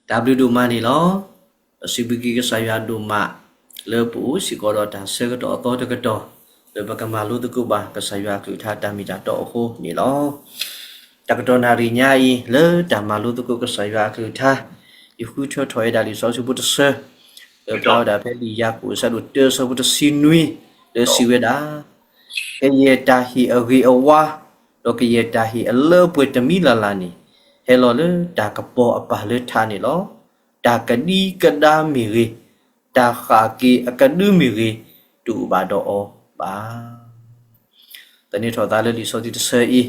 တၢ်ဘျုးဒိၣ်မးန့ၣ်လီၤ. ပစံးဘျုးက့ၤကစၢ်ယွၤဒိၣ်မး လၢပအိၣ်စ့ၢ်ကီးဒီးတၢ်ဆၢကတီၢ်အသီတကတီၢ် လၢပကမၤလိသကိးဘၣ်ကစၢ်ယွၤအကလုၢ်ကထါတၢ်မ့ၢ်တၢ်တီအဃိန့ၣ်လီၤ. တၢ်ကတီၢ်နၣ်ရံၣ်ညါအံၤ လၢတၢ်မၤလိသကိးကစၢ်ယွၤအကလုၢ်ကထါ ယဃုထၢထီၣ်ဝဲဒၣ်လံာ်စီဆှံဖိတဆၢ လၢပာ်ဝဲဒၣ်ဖဲလံာ်ယၤကိာ်အဆၢဒိၣ်တၢ အဆၢဖိတဆံနွံ လၢစံးဝဲဒၣ် ကယဲၢ်တၢ်ဟ့ၣ်အဂ့ၤအဝါ ဒီးကယဲၢ်တၢ်ဟ့ၣ်အလၢအပှဲၤတမံၤလၢ်လၢ်န့ၣ် ဟဲလီၤလၢတၢ်ကပီၤအပၢ်လၢထးန့ၣ်လီၤ. တၢ်ကဒံကဒါမ့ၢ်ဂ့ၤ, တၢ်ဃၣ်က့ၤအကဒုမ့ၢ်ဂ့ၤ, တအိၣ်ဘၣ်ဒီးအီၤဘၣ်. သန့ၤထီၣ်သးလၢလံာ်စီဆှံတဆၢအံၤ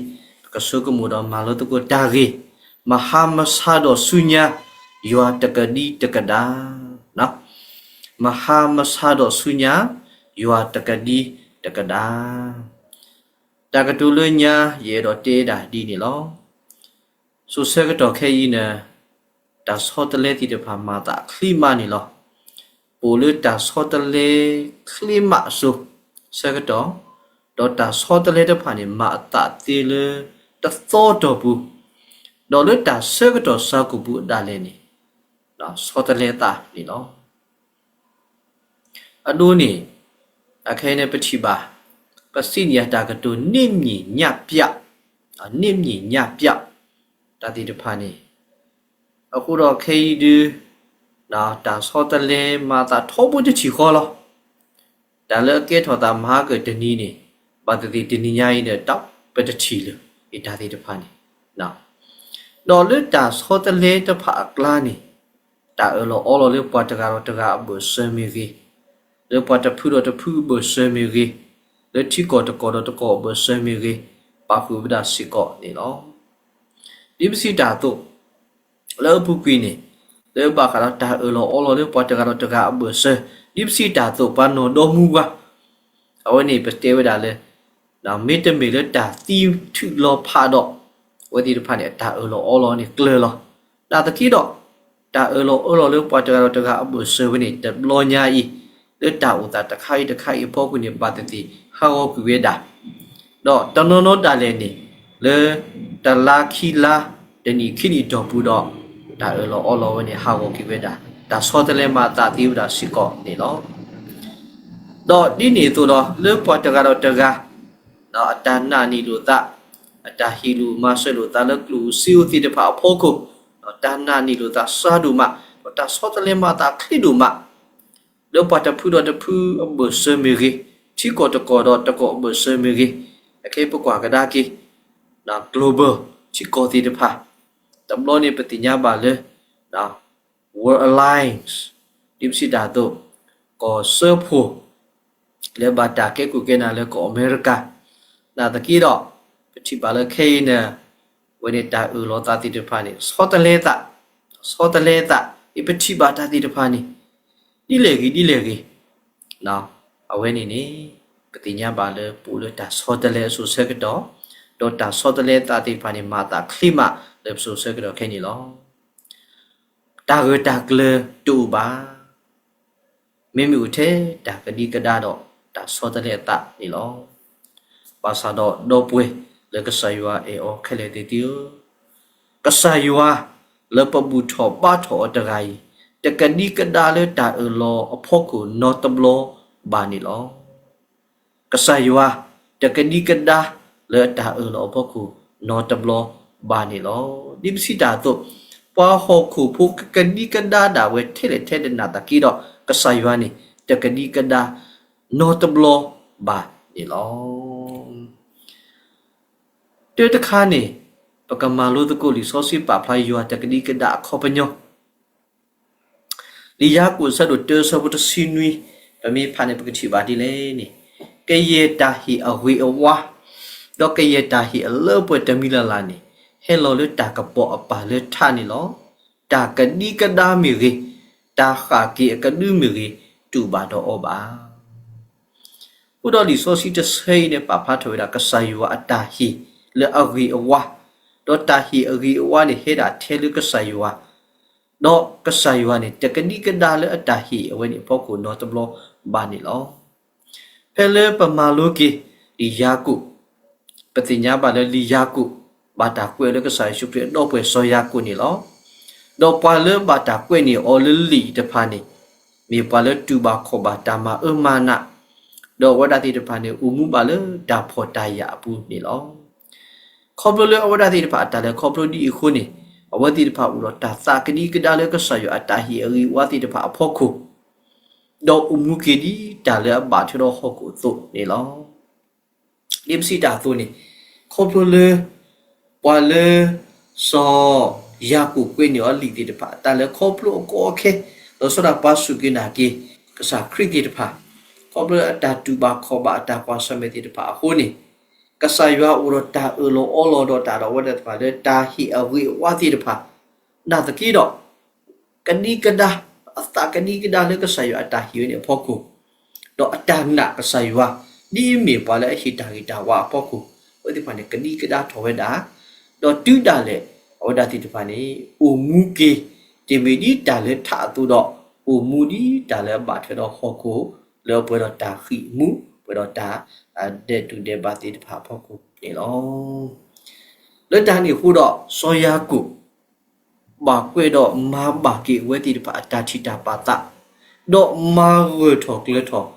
ပကဆိကမိၣ်ဒီးမၤလိသကိးတၢ်ဂ့ၢ်, မဟါမဆါဒီးဆူညါ ယွၤတကဒံတကဒါ မဟါမဆါဒီးဆူညါ ယွၤတကဒံတကဒါ. တၢ်ကတိၤလၢညါ ယအဲၣ်ဒိးတဲဒၣ်ဒ်န့ၣ်လီၤ. စိၤဆၢကတီၢ်ခဲအံၤန့ၣ် တၢ်ဆီတလဲသ့ၣ်တဖၣ်မၤသးချ့မးန့ၣ်လီၤ. ပအိၣ်လၢတၢ်ဆီတလဲချ့မးအစိၤ ဆၢကတီၢ်, ဒီးတၢ်ဆီတလဲတဖၣ်န့ၣ် မၤအသးသ့လၢတသီအတီၢ်ပူၤ, ဒီးလၢတၢ်ဆၢကတီၢ်ဆၢကိာ်ပူၤအဒၣ်လဲာ်န့ၣ် ဆီတလဲသးန့ၣ်လီၤ. အဒိန့ၣ် အခဲအံၤန့ၣ်ပထံၣ်ဘၣ် ပသ့ၣ်ညါတၢ်ကတိၤ နေ့မြင်ညပြ, နေ့မြင်ညပြ တၢ်သ့ၣ်တဖၣ်န့ၣ် အဃိဒီးခဲအံၤဒု တၢ်ဆီတလဲမၤသးထီဘိတထံၣ်ဃီလီၤ. တၢ်လၢအကဲထီၣ်သးမဟါကတနံၤန့ၣ် ဘၣ်သ့ၣ်သ့ၣ်တနံၤညါအံၤဒီး တၢ်ပတထံၣ်လၢၤ အတၢ်သ့ၣ်တဖၣ်န့ၣ် ဒီးလၢတၢ်ဆီတလဲတဖၣ်အကျါန့ၣ် တၢ်အၢၣ်လီၤအီလီၤလၢပှၤတဂၤဒီးတဂၤအဘၢၣ်စၢၤမ့ၢ်ဂ့ၤ, လၢပှၤတဖုဒီးတဖုအဘၢၣ်စၢၤမ့ၢ်ဂ့ၤ, လၢထံကီၢ်တကီၢ်ဒီးတကီၢ်အဘၢၣ်စၢၤမ့ၢ်ဂ့ၤ, ပာ်ဃုာ်ဝဲဒၣ်စ့ၢ်ကီးန့ၣ်လီၤ. ဒ်ပစံးတၢ်အသိး လၢအပူၤကွံာ်န့ၣ် လၢဘၣ်ဃးဒီးတၢ်အၢၣ်လီၤအီလီၤလၢပှၤတဂၤဒီးတဂၤအဘၢၣ်စၢၤ ဒ်ပစံးတၢ်အသိး ပှၤနီၢ်ဒီမူဝါ အဝဲန့ၣ်ပတဲဝဲဒၣ်လၢ မ့တမ့ၢ်လၢတၢ်သံထုးလီၤဖးဒီး အဝဲသ့ၣ်တဖၣ်န့ၣ် အတၢ်အၢၣ်လီၤအီလီၤန့ၣ်ကျၢၤလီၤ. နာ်သက့ဒီး တၢ်အၢၣ်လီၤအီလီၤလၢပှၤတဂၤဒီးတဂၤအဘၢၣ်စၢၤဝဲန့ၣ် တဘျီညါအံၤ လၢတၢ်အိၣ်သးတခါအံၤတခါအံၤအဖီခိၣ်န့ၣ် ဘၣ်သ့ၣ်သ့ၣ်ဟးဂီၤကွံာ်ဝဲဒၣ် ဒီးတနီၤနီၤဒၣ်လဲာ်န့ၣ် လၢတလါခံလါ တနံၣ်ခံနံၣ်တီၢ်ပူၤဒီး တၢ်အၢၣ်လီၤအီလီၤဝဲန့ၣ် ဟးဂီၤကွံာ်ဝဲဒၣ် တၢ်ဆီတလဲမၤအသးသ့ဝဲဒၣ်စ့ၢ်ကီးန့ၣ်လီၤ. ဒီးဒ်န့ၣ်အသိးဒီး လၢပှၤတဂၤဒီးတဂၤ အတၢ်နာ်န့ၢ်လိာ်သး, အတၢ်ဟ့ၣ်လိာ်မၤစၢၤလိာ်သးလၢကျိၣ်ဧိၤစ့ဧိၤသ့ၣ်တဖၣ်အဖီခိၣ်, ဒီးတၢ်နာ်န့ၢ်လိာ်သးစှၤဒိၣ်မး, ဒီးတၢ်ဆီတလဲမၤအသးချ့ဒိၣ်မး လၢပှၤတဖုဒီးတဖုအဘၢၣ်စၢၤမ့ၢ်ဂ့ၤ, ထံကီၢ်တကီၢ်ဒီးတကီၢ်အဘၢၣ်စၢၤမ့ၢ်ဂ့ၤ, အခဲအံၤပကွၢ်ကဒါက့ၤ global ထံကီၢ်သ့ၣ်တဖၣ်, တဘျီန့ၣ်ပသ့ၣ်ညါဘၣ်လၢ World Alliance ဒ်ပစံးတၢ်အသိး ကီၢ်စၢဖှိၣ် လၢဘၣ်တၢ်ကဲခိၣ်ကဲနၢ်လၢကီၢ်အမဲရကၤ, နာ်သက့ဒီး ပထံၣ်ဘၣ်လၢခဲအံၤန့ၣ် အဝဲန့ၣ်တၢ်အၢၣ်လီၤသးသ့ၣ်တဖၣ်န့ၣ် ဆီတလဲသး, ဆီတလဲသး, အံၤပထံၣ်ဘၣ်တၢ်သ့ၣ်တဖၣ်န့ၣ် ဒ်လဲၣ်ဂ့ၤဒ်လဲၣ်ဂ့ၤ, အဝဲန့ၣ်န့ၣ် ပသ့ၣ်ညါဘၣ်လၢပအိၣ်လၢတၢ်ဆီတလဲအစိၤဆၢကတီၢ်, ဒီးတၢ်ဆီတလဲသးသ့ၣ်တဖၣ်န့ၣ် မၤသးချ့မးလၢပစိၤဆၢကတီၢ်ခဲအံၤန့ၣ်လီၤ. တၢ်ဂၢၢ်တၢ်ကျၢၤတအိၣ်ဘၣ် မ့မ့ၢ်အိၣ်ထဲတၢ်ကဒံကဒါဒီးတၢ်ဆီတလဲအသးန့ၣ်လီၤ. ဘၣ်ဆၣ်ဒီးဒီပုၢ်ဝဲၢ်လၢကစၢ်ယွၤအဲၣ်အီၤခဲလၢာ်သ့ၣ်ဧၢ, ကစၢ်ယွၤလၢပဘူၣ်ထီၣ်ဘါထီၣ်အီၤတဂၤအံၤ တကဒံကဒါလၢတၢ်အၢၣ်လီၤအဖီခိၣ်နီတဘျီဘၣ်န့ၣ်လီၤ. ကစၢ်ယွၤတကဒံကဒါလၢတၢ်အၢၣ်လီၤအဖီခိၣ်နီတဘျီဘၣ်န့ၣ်လီၤ. ဒ်ပစံးတၢ်အသိး, ပှၤဟီၣ်ခိၣ်ဖိကကဒံကဒါဒၣ်ဝဲထဲလဲၣ်ထဲလဲၣ်နာ်သက့ဒီး ကစၢ်ယွၤန့ၣ် တကဒံကဒါနီတဘျီဘၣ်န့ၣ်လီၤ. တၢ်တခါန့ၣ် ပကမၤလိသကိးလံာ်စီဆှံပာ်ဖျါယွၤတကဒံကဒါအခီပညီ လံာ်ယၤကိာ်အဆၢဒိၣ်တၢအဆၢဖိတဆံနွံ, ပမ့ၢ်ဖးန့ၣ်ပကထံၣ်ဘၣ်ဒ်လဲၣ်န့ၣ်, ကယဲၢ်တၢ်ဟ့ၣ်အဂ့ၤအဝါ, ဒီးကယဲၢ်တၢ်ဟ့ၣ်အလၢအပှဲၤတမံၤလၢ်လၢ်န့ၣ် ဟဲလီၤလၢတၢ်ကပီၤအပၢ်လၢထးန့ၣ်လီၤ. တၢ်ကဒံကဒါမ့ၢ်ဂ့ၤ, တၢ်ဃၣ်က့ၤအကဒုမ့ၢ်ဂ့ၤ, တအိၣ်ဘၣ်ဒီးအီၤဘၣ်. အဃိဒီးလံာ်စီဆှံတဆၢအံၤန့ၣ် ပာ်ဖျါထီၣ်ဝဲဒၣ်ကစၢ်ယွၤအတၢ်ဟ့ၣ်လၢအဂ့ၤအဝါ, ဒီးတၢ်ဟ့ၣ်အဂ့ၤအဝါန့ၣ် ဟဲဒၣ်ထဲလၢကစၢ်ယွၤ, ဒီးကစၢ်ယွၤန့ၣ် တကဒံကဒါလၢအတၢ်ဟ့ၣ်အဝဲန့ၣ်အဖီခိၣ်နီတဘျီဘၣ်န့ၣ်လီၤ. ဖဲလၢပမၤလိက့ၤ လံာ်ယၤကိာ်, ပသ့ၣ်ညါဘၣ်လၢလံာ်ယၤကိာ် ဘၣ်တၢ်ကွဲးလၢကစၢ်ယ့ၣ်ၡူးခရံာ်အဒီပုၢ်ဝဲၢ်စီၤယၤကိာ်န့ၣ်လီၤ. ဒီးပှၤလၢဘၣ်တၢ်ကွဲးန့ၢ်အီၤလၢလံာ်တဖၣ်န့ၣ်, မ့ၢ်ပှၤလၢတူၢ်ဘၣ်ခီၣ်ဘၣ်တၢ်မၤအၢမၤနး, ဒီးအဝဲဒၣ်သ့ၣ်တဖၣ်န့ၣ် အိၣ်မူဘၣ်လၢတၢ်ဖှီၣ်တၢ်ယာ်အပူၤန့ၣ်လီၤ. ခီဖျိလၢအဝဲဒၣ်သ့ၣ်တဖၣ်အတၢ်လဲၤခီဖျိဒ်အံၤအဃိန့ၣ်, အဝဲသ့ၣ်တဖၣ်အိၣ်ဒီးတၢ်သးကဒံကဒါလၢကစၢ်ယွၤအတၢ်ဟ့ၣ်အဂ့ၤအဝါသ့ၣ်တဖၣ်အဖီခိၣ်, ဒီးအိၣ်မူက့ၤဒ်တၢ်လၢအဘၣ်ထွဲဒီးဟီၣ်ခိၣ်အသိးန့ၣ်လီၤ. ဒ်ပစံးတၢ်အသိးန့ၣ်, ခီဖျိလၢ ပှၤလၢ စီၤယၤကိာ်ကွဲးန့ၢ်အီၤလံာ်သ့ၣ်တဖၣ် တၢ်လဲၤခီဖျိအကီအခဲ, ဒီးဆီဒၣ်ပှၤစူၢ်က့ၤနာ်က့ၤ ကစၢ်ခရံာ်သ့ၣ်တဖၣ်, ခီဖျိလၢအတၢ်တူၢ်ဘၣ်ခီၣ်ဘၣ်အတၢ်ကွၢ်ဆၢၣ်မဲာ်သ့ၣ်တဖၣ်အဃိန့ၣ်, ကစၢ်ယွၤအိၣ်ဒီးတၢ်အၢၣ်လီၤအီလီၤဒီးတၢ်ဒီးအဝဲဒၣ်တဖၣ်လၢတၢ်ဟ့ၣ်အဂ့ၤအဝါသ့ၣ်တဖၣ်, နာ်သက့ဒီး ကဒံကဒါ, အသးကဒံကဒါလၢကစၢ်ယွၤအတၢ်ဟ့ၣ်ဝဲန့ၣ်အဖီခိၣ်, ဒီးအတၢ်နာ်ကစၢ်ယွၤ, ဒ်အမ့ၢ်ပှၤလၢအဟ့ၣ်တၢ်ဂ့ၤတၢ်ဝါအဖီခိၣ်, အဝဲသ့ၣ်တဖၣ်န့ၣ် ကဒံကဒါထီၣ်ဝဲဒၣ်, ဒီးတုၤဒၣ်လဲာ် အဝဲဒၣ်သ့ၣ်တဖၣ်န့ၣ် အိၣ်မူက့ၤ တမ့ၢ်ဒ်တၢ်လၢထးအသိးဒီး, အိၣ်မူဒ်တၢ်လၢအဘၣ်ထွဲဒီးဟီၣ်ခိၣ်, လၢပှဲၤဒီးတၢ်ဃံးမူ, ပှဲၤဒီးတၢ် ဒဲးတူၢ်ဒဲးဘးသ့ၣ်တဖၣ်အဖီခိၣ်န့ၣ်လီၤ. လၢတၢ်န့ၣ်အဃိဒီး စီၤယၤကိာ် ဘၣ်ကွဲးဒီးမၤဘၣ်က့ၤအဝဲသ့ၣ်တဖၣ်အတၢ်ထံၣ်တၢ်ပာ်သး, ဒီးမၤဂၢၢ်ထီၣ်ကျၢၤထီၣ်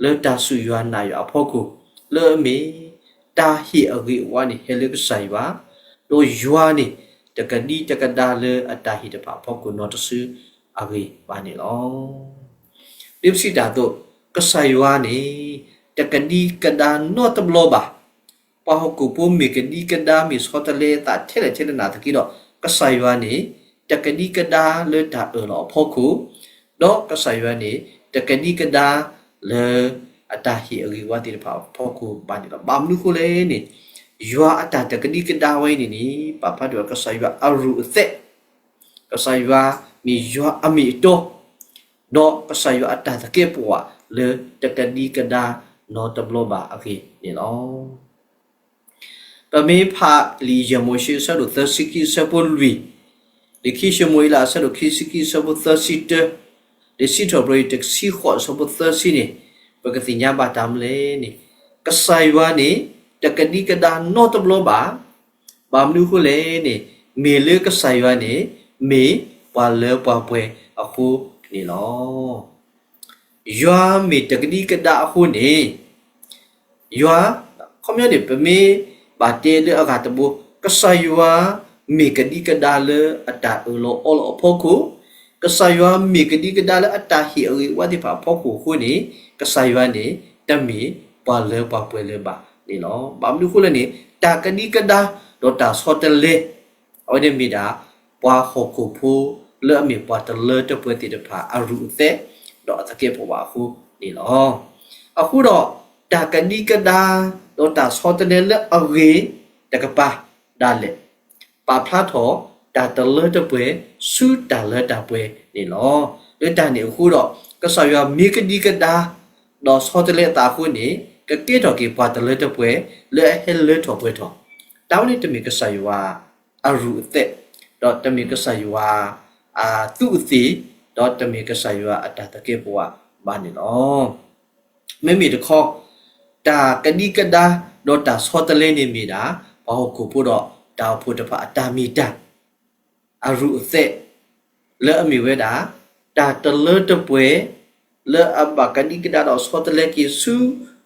လၢတၢ်စူၢ်ယွၤနာ်ယွၤအဖီခိၣ်, လၢအမ့ၢ် တၢ်ဟ့ၣ်အဂ့ၤအဝါန့ၣ်ဟဲလၢကစၢ်ယွၤ, ဒီးယွၤန့ၣ် တကဒံတကဒါလၢအတၢ်ဟ့ၣ်တဖၣ်အဖီခိၣ်နီတစုအဂ့ၢ်ဘၣ်န့ၣ်လီၤ. ဒ်ပစံးတၢ်အသိး, ကစၢ်ယွၤန့ၣ် တကဒံကဒါနီတဘျီဘၣ်. ပှၤဟီၣ်ခိၣ်ဖိမ့ၢ်ကဒံကဒါ မ့ၢ်ဆီတလဲအသးထဲလဲၣ်ထဲလဲၣ်နာ်သက့ဒီး, ကစၢ်ယွၤန့ၣ် တကဒံကဒါလၢတၢ်အၢၣ်လီၤအဖီခိၣ်, ဒီးကစၢ်ယွၤန့ၣ် တကဒံကဒါလၢအတၢ်ဟ့ၣ်အဂ့ၤအဝါသ့ၣ်တဖၣ်အဖီခိၣ်ဘၣ်န့ၣ်လီၤ. ဘၣ်မနုၤအဃိလဲၣ်န့ၣ်, ယွၤအတၢ်တကဒံကဒါဝဲအံၤန့ၣ်န့ၣ် ပာ်ဖျါထီၣ်ဝဲကစၢ်ယွၤအရူၢ်အသဲး, ကစၢ်ယွၤမ့ၢ်ယွၤအမ့ၢ်အတီ, ဒီးကစၢ်ယွၤအတၢ်သကဲးပဝးလၢတကဒံကဒါနီတဘျီဘၣ်အဂ့ၢ်န့ၣ်လီၤ. ပမ့ၢ်ဖးလံာ်ယဲၢ်မိၤၡ့အဆၢဒိၣ်သၢဆံခံအဆၢဖိလွံၢ်, လံာ်ခံၡမူၤအ့လးအဆၢဒိၣ်ခံဆံခံအဆၢဖိသၢဆံတၢ, လံာ်စံးထီၣ်ပတြၢၤတဆံဃိးအဆၢဖိသၢဆံန့ၣ်, ပကသ့ၣ်ညါဘၣ်တၢ်မနုၤလဲၣ်န့ၣ်, ကစၢ်ယွၤန့ၣ် တကဒံကဒါနီတဘျီဘၣ်. ဘၣ်မနုၤအဃိလဲၣ်န့ၣ်, မ့ၢ်လၢကစၢ်ယွၤန့ၣ် မ့ၢ်ပှၤလၢပှၤပှဲၤအဃိန့ၣ်လီၤ. ယွၤမ့ၢ်တကဒံကဒါအဃိန့ၣ်, ယွၤ, ခီပညီန့ၣ် ပမ့ၢ်ဘၣ်တဲလၢအဂၤတဘိ, ကစၢ်ယွၤမ့ၢ်ကဒံကဒါလၢအတၢ်အၢၣ်လီၤအီလီၤအဖီခိၣ်, ကစၢ်ယွၤမ့ၢ်ကဒံကဒါလၢအတၢ်ဟ့ၣ်အဂ့ၤအဝါသ့ၣ်တဖၣ်အဖီခိၣ်အဃိန့ၣ်, ကစၢ်ယွၤန့ၣ် တမ့ၢ်ပှၤလၢပှၤပှဲၤလၢၤဘၣ်န့ၣ်လီၤ. ဘၣ်မနုၤအဃိလဲၣ်န့ၣ်, တၢ်ကဒံကဒါဒီးတၢ်ဆီတလဲ အဝဲန့ၣ်မ့ၢ်ဒၣ် ပှၤဟီၣ်ခိၣ်ဖိလၢအမ့ၢ်ပှၤတလၢတပှဲၤသ့ၣ်တဖၣ်အရူၢ်အသဲး ဒီးအသကဲးပဝးအဃိန့ၣ်လီၤ. အဃိဒီး တၢ်ကဒံကဒါဒီးတၢ်ဆီတလဲလၢအဂ့ၤတကပၤဒၣ်လဲာ် ပာ်ဖျါထီၣ်တၢ်တလၢတပှဲၤဆူတၢ်လၢတၢ်ပှဲၤန့ၣ်လီၤ. လၢတၢ်န့ၣ်အဃိဒီး ကစၢ်ယွၤမ့ၢ်ကဒံကဒါ ဒီးဆီတလဲအသးအဃိန့ၣ် ကကဲထီၣ်က့ၤပှၤတလၢတပှဲၤ လၢအဟဲလၢထီၣ်ပှဲၤထီၣ်, တၢ်ဝဲန့ၣ်တမ့ၢ်ကစၢ်ယွၤအရူၢ်အသဲး, ဒီးတမ့ၢ်ကစၢ်ယွၤအသူးအသ့ၣ်, ဒီးတမ့ၢ်ကစၢ်ယွၤအတၢ်သကဲးပဝးဘၣ်န့ၣ်လီၤ. မ့မ့ၢ်တခီ, တၢ်ကဒံကဒါဒီးတၢ်ဆီတလဲန့ၣ်မ့ၢ်ဒၣ် ပှၤဟီၣ်ခိၣ်ဖိဒီးတၢ်အိၣ်ဖှိၣ်တဖၣ်အတၢ်မ့ၢ်တၢ် အရူၢ်အသဲး လၢအမ့ၢ်ဝဲဒၣ် တၢ်တလၢတပှဲၤ လၢအဘၣ်ကဒံကဒါဒီးဆီတလဲက့ၤဆူ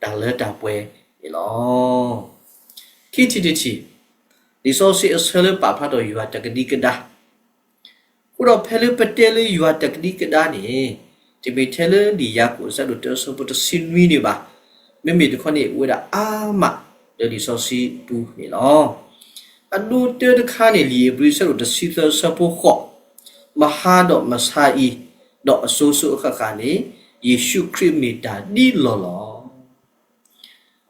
တၢ်လၢတၢ်ပှဲၤန့ၣ်လီၤ. ခံထံၣ်တထံၣ်, လံာ်စီဆှံအဆၢလၢပာ်ဖျါထီၣ်ယွၤတကဒံကဒါ အဃိဒီးဖဲလၢပတဲလၢယွၤတကဒံကဒါန့ၣ်, တမ့ၢ်ထဲလၢလံာ်ယၤကိာ်အဆၢဒိၣ်တၢအဆၢဖိတဆံနွံန့ၣ်ဘၣ်. မ့မ့ၢ်တခီန့ၣ် အိၣ်ဝဲဒၣ်အါမးလၢလံာ်စီဆှံပူၤန့ၣ်လီၤ. အဒိတၢတခါန့ၣ် လံာ်ဧ့ၤဘြံၤအဆၢဒိၣ်တဆံသၢအဆၢဖိဃိး, မဟါဒီးမဆါအံၤ, ဒီးအစိၤစိၤအဃၣ်ဃၣ်န့ၣ် ယ့ၣ်ၡူးခရံာ်မ့ၢ်တၢ်ဒ်လီၢ်လီၢ်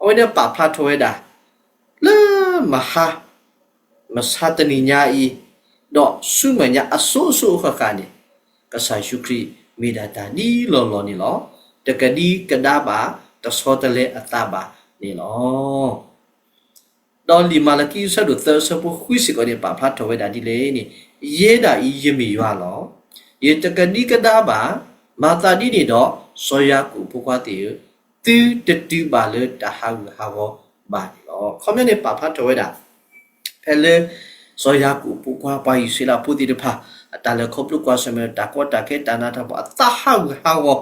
အဝဲန့ၣ်ပာ်ဖျါထီၣ်ဝဲဒၣ် လၢမဟါ, မဆါတနံၤညါအံၤ, ဒီးဆူမဲာ်ညါအစိၤစိၤအဃၣ်ဃၣ်န့ၣ်, ကစၢ်ယ့ၣ်ၡူးခရံာ်မ့ၢ်ဒၣ်တၢ်ဒ်လီၢ်လီၢ်န့ၣ်လီၤ. တကဒံကဒါဘၣ်, တဆီတလဲအသးဘၣ်န့ၣ်လီၤ. ဒီးလံာ်မၤလကံအဆၢဒိၣ်သၢအဆၢဖိဃုစ့ၢ်ကီးန့ၣ် ပာ်ဖျါထီၣ်ဝဲဒၣ်ဒ်လဲၣ်န့ၣ်, ယဲဒၣ်အံၤယမ့ၢ်ယွၤလီၤ. ယတကဒံကဒါဘၣ်, မၤသးဒ်န့ၣ်ဒီး စီၤယၤကိာ်ဖိခွါသ့ၣ်ဧၢ, သုတတုၤဘၣ်လၢတၢ်ဟးဂူာ်ဟးဂီၤဘၣ်န့ၣ်လီၤ. ခီပညီန့ၣ်ပာ်ဖျါထီၣ်ဝဲဒၣ် ဖဲလၢ စီၤယၤကိာ်ဖိခွါ ပှၤအံၣ်စရ့လးဖိသ့ၣ်တဖၣ် အတၢ်လဲၤခီဖျိကွၢ်ဆၢၣ်မဲာ် တၢ်ကီတၢ်ခဲ တၢ်နးတၢ်ဖှီၣ် အသးဟးဂူာ်ဟးဂီၤ,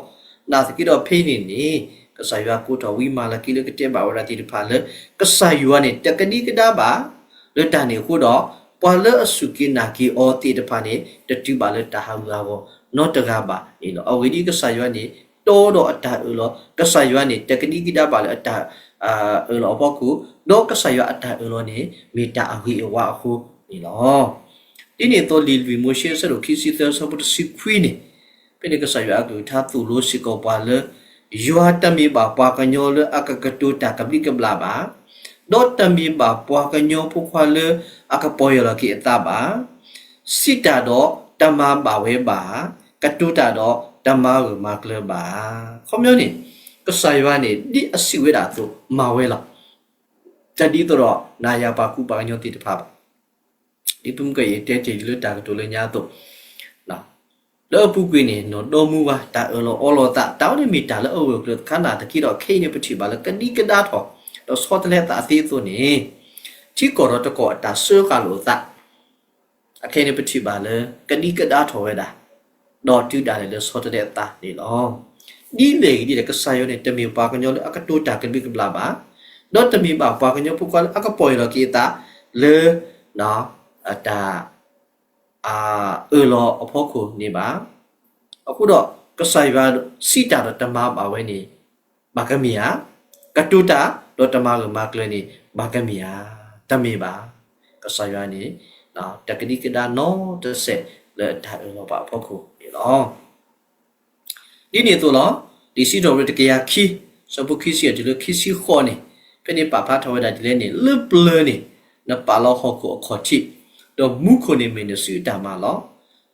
နာ်သက့ဒီးဖဲအံၤန့ၣ်န့ၣ် ကစၢ်ယွၤကိးထီၣ်ဝံမၤလကံလၢကတဲဘၣ်ဝဲဒၣ်သ့ၣ်တဖၣ်လၢ ကစၢ်ယွၤန့ၣ် တကဒံကဒါဘၣ် လၢတၢ်န့ၣ်အဃိဒီး ပှၤလၢအစူၢ်က့ၤနာ်က့ၤအီၤသ့ၣ်တဖၣ်န့ၣ် တတုၤဘၣ်လၢတၢ်ဟးဂူာ်ဟးဂီၤ နီတဂၤဘၣ်န့ၣ်လီၤ. အဂ့ၢ်ဒ်အံၤ, ကစၢ်ယွၤန့ၣ် တီဒီးအတၢ်အၢၣ်လီၤ, ကစၢ်ယွၤန့ၣ် တကဒံကဒါဘၣ်လၢအတၢ် အၢၣ်လီၤအဖီခိၣ်, ဒီးကစၢ်ယွၤအတၢ်အၢၣ်လီၤန့ၣ် မ့ၢ်တၢ်အဂ့ၤအဝါအဃိန့ၣ်လီၤ. ဒ်န့ၣ်အသိး လံာ်လွံၢ်မိၤၡ့ အဆၢဒိၣ်ခံဆံသၢ အဆၢဖိတဆံခွံန့ၣ်, ဖဲန့ၣ်ကစၢ်ယွၤအကလုၢ်ကထါသိၣ်လိစ့ၢ်ကီးပှၤလၢ ယွၤတမ့ၢ်ဘၣ်ပှၤကညီလၢအကကတိၤတၢ်ကဘျံးကဘျၣ်ဘၣ်, ဒီးတမ့ၢ်ဘၣ်ပှၤကညီဖိခွါလၢအကပီၢ်ယၢ်လီၤက့ၤအသးဘၣ်, စံးတၢ်ဒီးတမၤဘၣ်ဝဲဘၣ်, ကတိၤတၢ်ဒီးတမၤဂၢၢ်မၤကျၢၤဘၣ်. ခီပညီန့ၣ် ကစၢ်ယွၤန့ၣ် ဒ်အစံးဝဲဒၣ်အသိး မၤဝဲလီၤ. တဒ်သိးဒီးနၤယၤပှၤကူပှၤကညီသ့ၣ်တဖၣ်ဘၣ်. ဒ်ပမ့ၢ်ကယတဲတ့ၢ်လံလၢတၢ်ကတိၤလၢညါအသိး, လၢအပူၤကွံာ်န့ၣ် နီၢ်ဒီမါဝၤ တၢ်အၢၣ်လီၤအီလီၤသး တၢ်ဝဲန့ၣ်မ့ၢ်တၢ်လၢအဂၢၢ်ကျၢၤတခါနာ်သက့ဒီး ခဲအံၤန့ၣ် ပထံၣ်ဘၣ်လၢကဒံကဒါထီၣ် ဒီးဆီတလဲသးသ့အသိးန့ၣ်, ထံကီၢ်ဒီးတကီၢ်အတၢ်စၢဃာ်လိာ်အသး အခဲအံၤန့ၣ် ပထံၣ်ဘၣ်လၢ ကဒံကဒါထီၣ်ဝဲဒၣ်, ဒီးတုၤဒၣ်လဲာ်လၢဆီတလဲအသးန့ၣ်လီၤ. ဒ်လဲၣ်ဂ့ၤဒ်လဲၣ် ကစၢ်ယွၤန့ၣ် တမ့ၢ်ပှၤကညီလၢအကတိၤတၢ်ကဘျံးကဘျၣ်ဘၣ်, ဒီးတမ့ၢ်ဘၣ်ပှၤကညီဖိခွါလၢအကပီၢ်ယၢ်လီၤက့ၤအသးလၢ တၢ် အၢၣ်လီၤအဖီခိၣ်န့ၣ်ဘၣ်. အဃိဒီး ကစၢ်ယွၤစံးတၢ်ဒီးတမၤဘၣ်ဝဲန့ၣ် ဘၣ်ကမ့ၢ်ဧါ, ကတိၤတၢ်ဒီးတမၤဂၢၢ်မၤကျၢၤန့ၣ် ဘၣ်ကမ့ၢ်ဧါ, တမ့ၢ်ဘၣ်. ကစၢ်ယွၤန့ၣ် တကဒံကဒါနီတစဲးလၢတၢ်အၢၣ်လီၤပှၤအဖီခိၣ်န့ၣ်လီၤ. ဒ်န့ၣ်အသိးလီၤ. လံာ်စံးထီၣ်ပတြၢၤတကယၤခံ ဆၢဖိခံဆံအတုၤလၢခံဆံဃိးန့ၣ်, ဖဲန့ၣ်ပာ်ဖျါထီၣ်ဝဲဒၣ်ဒ်လဲၣ်န့ၣ်, လၢပျၢၤန့ၣ် နပာ်လီၤဟီၣ်ခိၣ်အခီၣ်ထံး, ဒီးမူခိၣ်န့ၣ်မ့ၢ်နစုအတၢ်မၤလီၤ.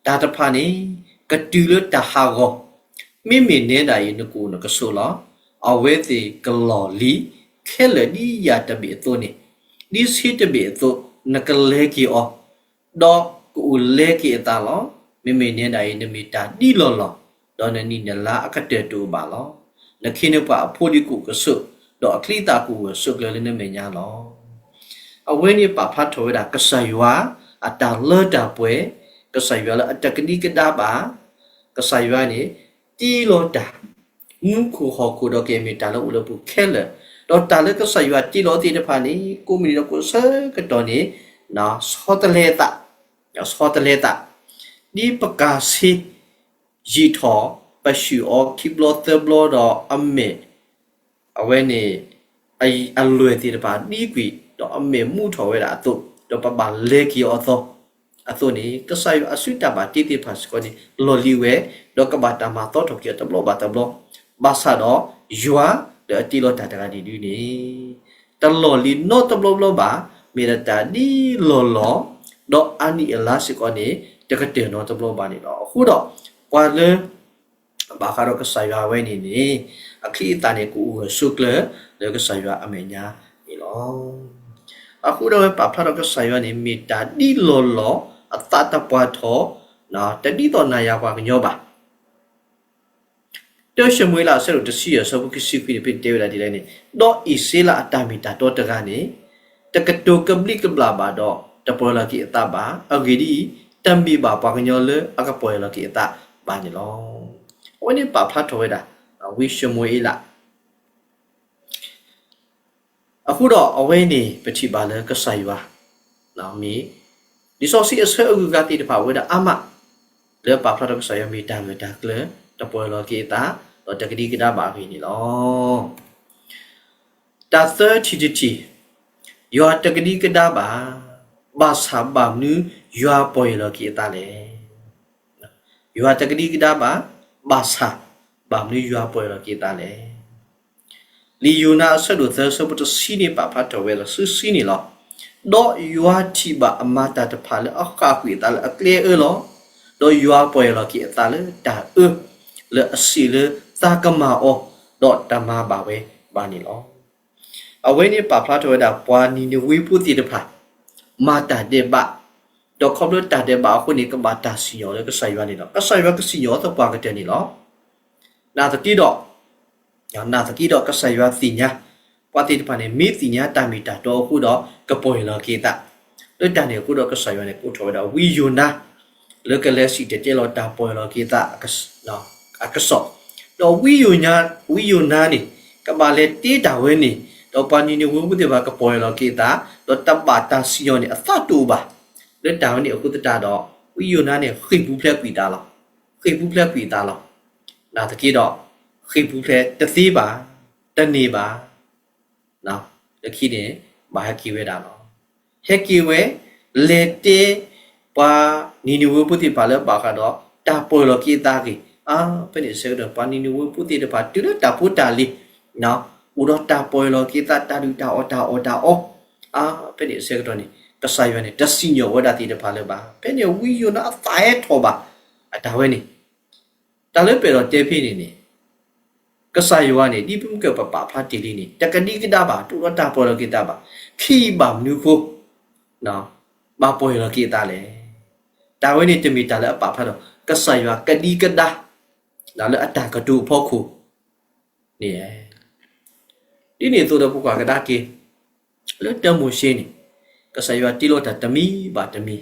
တၢ်တဖၣ်န့ၣ် ကတုၤလၢတၢ်ဟးဂီၤ, မ့မ့ၢ်နဲဒၣ်အံၤ နကအိၣ်နကဆိးလီၤ. အဝဲသ့ၣ်ကလီၢ်လံၤခဲလၢာ်ဒ်ယၢ်တဘ့ၣ်အသိးန့ၣ်, ဒ်ဆ့တဘ့ၣ်အသိး နကလဲၤက့ၤအီၤ ဒီးကအိၣ်လဲက့ၤအသးလီၤ. မ့မ့ၢ်နဲဒၣ်အံၤ နမ့ၢ်တၢ်ဒ်လီၢ်လီၢ်, ဒီးနနံၣ်နလါအကတၢၢ်တအိၣ်ဘၣ်လီၤ. နခ့နပှၤအဖိဒံကအိၣ်ကဆိး, ဒီးအချံအသၣ်ကအိၣ်ဂၢၢ်ဆိးကျၢၤလၢနမဲာ်ညါလီၤ. အဝဲန့ၣ်ပာ်ဖျါထီၣ်ဝဲဒၣ်ကစၢ်ယွၤအတၢ်လၢတၢ်ပှဲၤ, ကစၢ်ယွၤလၢအတကဒံကဒါဘၣ်, ကစၢ်ယွၤန့ၣ် တ့လီၤတၢ် မူခိၣ်ဟီၣ်ခိၣ်ဒီးကယဲၢ်မ့ၢ်တၢ်လၢအိၣ်လၢပူၤခဲလၢာ်, ဒီးတၢ်လၢကစၢ်ယွၤတ့လီၤသ့ၣ်တဖၣ်န့ၣ် ကိးမုၢ်နံၤဒီးကိးဆၢကတီၢ်န့ၣ် ဆီတလဲသး, ဆီတလဲသး, ဒ်ပကၤဆ့ ယံာ်ထီၣ် ပဆူၣ်အီၤခံဘျီသၢဘျီဒီးအမဲာ် အဝဲန့ၣ် အလွဲၢ်သ့ၣ်တဖၣ်ဒံကွံာ် ဒီးအမဲာ်မူထီၣ်ဝဲဒၣ်အသိး ဒီးပဘၣ်လဲၤက့ၤအီၤအသီ အသိးန့ၣ် ကစၢ်ယွၤအစုတၢ်ဘၣ်တ့သ့ၣ်တဖၣ်စ့ၢ်ကီးန့ၣ် လီၢ်လံၤဝဲ, ဒီးကဘၣ်တၢ်မၤသီထီၣ်က့ၤအီၤတဘျီဘၣ်တဘျီ, ဘၣ်ဆၣ်ဒီး ယွၤလၢအတ့လီၤတၢ်တဂၤဒ်ဒုန့ၣ် တလီၢ်လံၤနီတဘျီဘျီဘၣ်, မ့ၢ်ဒၣ်တၢ်ဒ်လီၢ်လီၢ်, ဒီးအနံၣ်အလါစ့ၢ်ကီးန့ၣ် တကတၢၢ်နီတဘျီဘၣ်န့ၣ်လီၤ. အဃိဒီး ပှၤလၢ ဘၣ်ဃးဒီးကစၢ်ယွၤဝဲန့ၣ်န့ၣ် အချံအသၣ်န့ၣ် ကအိၣ်ဂၢၢ်ဆိးကျၢၤလၢကစၢ်ယွၤအမဲာ်ညါန့ၣ်လီၤ. အဃိဒီးဝဲပာ်ဖျါထီၣ်ကစၢ်ယွၤန့ၣ် မ့ၢ်တၢ်ဒ်လီၢ်လီၢ် အသးတပှၢ်ထီၣ် တဒ်သိးနၤယၤပှၤကညီဘၣ်. တၢၡမူၤအ့လး အဆၢဒိၣ်တဆံယဲၢ် အဆၢဖိခံဆံခွံန့ၣ် ဖဲန့ၣ်တဲဝဲဒၣ်ဒ်လဲၣ်န့ၣ်, ဒီးအံၣ်စရ့လးအတၢ်မ့ၢ်တၢ်တီတဂၤန့ၣ် တကတိၤကဘျံးကဘျၣ်ဘၣ်ဒီး တပီၢ်ယၢ်လီၤက့ၤအသးဘၣ်. အဂ့ၢ်ဒ်အံၤ, တမ့ၢ်ဘၣ်ပှၤကညီလၢအကပီၢ်ယၢ်လီၤက့ၤအသးဘၣ်န့ၣ်လီၤ. အဝဲန့ၣ်ပာ်ဖျါထီၣ်ဝဲဒၣ် ဝံၡမူၤအ့လး အဃိဒီးအဝဲန့ၣ် ပထံၣ်ဘၣ်လၢကစၢ်ယွၤ မ့ၢ် လံာ်စီဆှံအဆၢအဂုၤအဂၤသ့ၣ်တဖၣ်ဝဲဒၣ်အါမး လၢပာ်ဖျါထီၣ်ကစၢ်ယွၤမ့ၢ်တၢ်ဂၢၢ်တၢ်ကျၢၤ တပီၢ်ယၢ်လီၤက့ၤအသး ဒီးတကဒံကဒါဘၣ်အဂ့ၢ်န့ၣ်လီၤ. တၢ်သၢထံၣ်တထံၣ်, ယွၤတကဒံကဒါဘၣ်, ဘၣ်ဆၣ်ဘၣ်မနုၤယွၤပီၢ်ယၢ်လီၤက့ၤအသးလဲၣ်. ယွၤတကဒံကဒါဘၣ်, ဘၣ်ဆၣ်ဘၣ်မနုၤယွၤပီၢ်ယၢ်လီၤက့ၤအသးလဲၣ်. လံာ်ယိၤနါအဆၢဒိၣ်သၢ အဆၢဖိတဆံန့ၣ် ပာ်ဖျါထီၣ်ဝဲဒၣ်စုစံန့ၣ်လီၤ. ဒီးယွၤထံၣ်ဘၣ်အမၤတၢ်တဖၣ်လၢအဃၣ်ကွံာ်အသးလၢအကျဲအၢလီၤ. ဒီးယွၤပီၢ်ယၢ်လီၤက့ၤအသးလၢတၢ်အၢ လၢအစံးလၢသးကမၤအီၤ, ဒီးတမၤဘၣ်ဝဲဘၣ်န့ၣ်လီၤ. အဝဲန့ၣ်ပာ်ဖျါထီၣ်ဝဲဒၣ်ပှၤနံၤနဝ့ဖိသ့ၣ်တဖၣ် မၤတၢ်ဒဲးဘး, ဒီးခီဖျိတၢ်ဒဲးဘးအဃိန့ၣ် ကဘၣ်တၢ်စံၣ်ညီၣ်လၢကစၢ်ယွၤန့ၣ်လီၤ. ကစၢ်ယွၤကစံၣ်ညီၣ်အီၤသပှၢ်ကတၢၢ်န့ၣ်လီၤ. နာ်သက့ဒီး, နာ်သက့ဒီးကစၢ်ယွၤသ့ၣ်ညါ, ပှၤသ့ၣ်တဖၣ်န့ၣ် မ့ၢ်သ့ၣ်ညါတၢ်မ့ၢ်တၢ်တီအဃိဒီး ကပီၢ်ယၢ်လီၤက့ၤအသး လၢတၢ်န့ၣ်အဃိဒီး ကစၢ်ယွၤန့ၣ် ကိးထီၣ်ဝဲဒၣ်ဝံယိၤနါ လၢကလဲၤစံၣ်တဲၤတဲလီၤတၢ်ပီၢ်ယၢ်လီၤက့ၤသးအကစီၣ်, ဒီးဝံယိၤနါန့ၣ် ကဘၣ်လဲၤတ့တၢ်ဝဲန့ၣ် ဒီးပှၤနံၤနဝ့ဖိသ့ၣ်တဖၣ်ကပီၢ်ယၢ်လီၤက့ၤသး ဒီးတဘၣ်တၢ်စံၣ်ညီၣ်န့ၣ် အသးတအိၣ်ဘၣ်. လၢတၢ်ဝဲန့ၣ်အဃိသတးဒီး ဝံယိၤနါန့ၣ် ဃ့ၢ်ပူၤဖျဲးကွံာ်သးလီၤ. ဃ့ၢ်ပူၤဖျဲးကွံာ်သးလီၤ. နာ်သက့ဒီး ဃ့ၢ်ပူၤဖျဲးတသ့ဘၣ်, တန့ၢ်ဘၣ်. လၢခံန့ၣ် ဘၣ်ဟဲက့ၤဝဲဒၣ်လီၤ. ဟဲက့ၤဝဲ လဲၤတဲ ပှၤနံၤနဝ့ဖိသ့ၣ်တဖၣ်လၢဘၣ်ဃးဒီး တၢ်ပီၢ်ယၢ်လီၤက့ၤသးအဂ့ၢ်, ဖဲန့ၣ်အဆၢကတီၢ် ပှၤနံၤနဝ့ဖိသ့ၣ်တဖၣ် တုၤလၢတၢ်ဖိတၢ်လံၤ အိၣ်ဒီးတၢ်ပီၢ်ယၢ်လီၤက့ၤသး တၢ်ဒုၣ်တၢ်အီၣ်တၢ်အီၣ်တၢ်အီ, ဖဲန့ၣ်အဆၢကတီၢ်န့ၣ် ကစၢ်ယွၤန့ၣ် တစံၣ်ညီၣ်ဝဲဒၣ်သ့ၣ်တဖၣ်လၢၤဘၣ်. ဖဲန့ၣ်ဝံယိၤနါအသးဟဲထီၣ်ဘၣ် အတၢ်ဝဲန့ၣ် တၢ်လၢပအဲၣ်ဒိးတဲဖဲန့ၣ်န့ၣ် ကစၢ်ယွၤန့ၣ် ဒ်ပမ့ၢ်ကပာ်ဖျါတ့ၢ်လံန့ၣ် တကဒံကဒါဘၣ်, တအိၣ်ဒီးတၢ်ပီၢ်ယၢ်လီၤက့ၤသးဘၣ်. ခံဘၣ်မနုၤအဃိ ဘၣ်ပီၢ်ယၢ်လီၤက့ၤသးလဲၣ်. တၢ်ဝဲန့ၣ်တမ့ၢ်တၢ်လၢအပာ်ဖျါထီၣ် ကစၢ်ယွၤကဒံကဒါ လၢအတၢ်ကတိၤအဖီခိၣ်န့ၣ် ဒ်န့ၣ်အသိးဒီး ပကွၢ်ကဒါက့ၤ လၢတၢမိၤၡ့န့ၣ် ကစၢ်ယွၤတ့လီၤတၢ်တမံၤဘၣ်တမံၤ,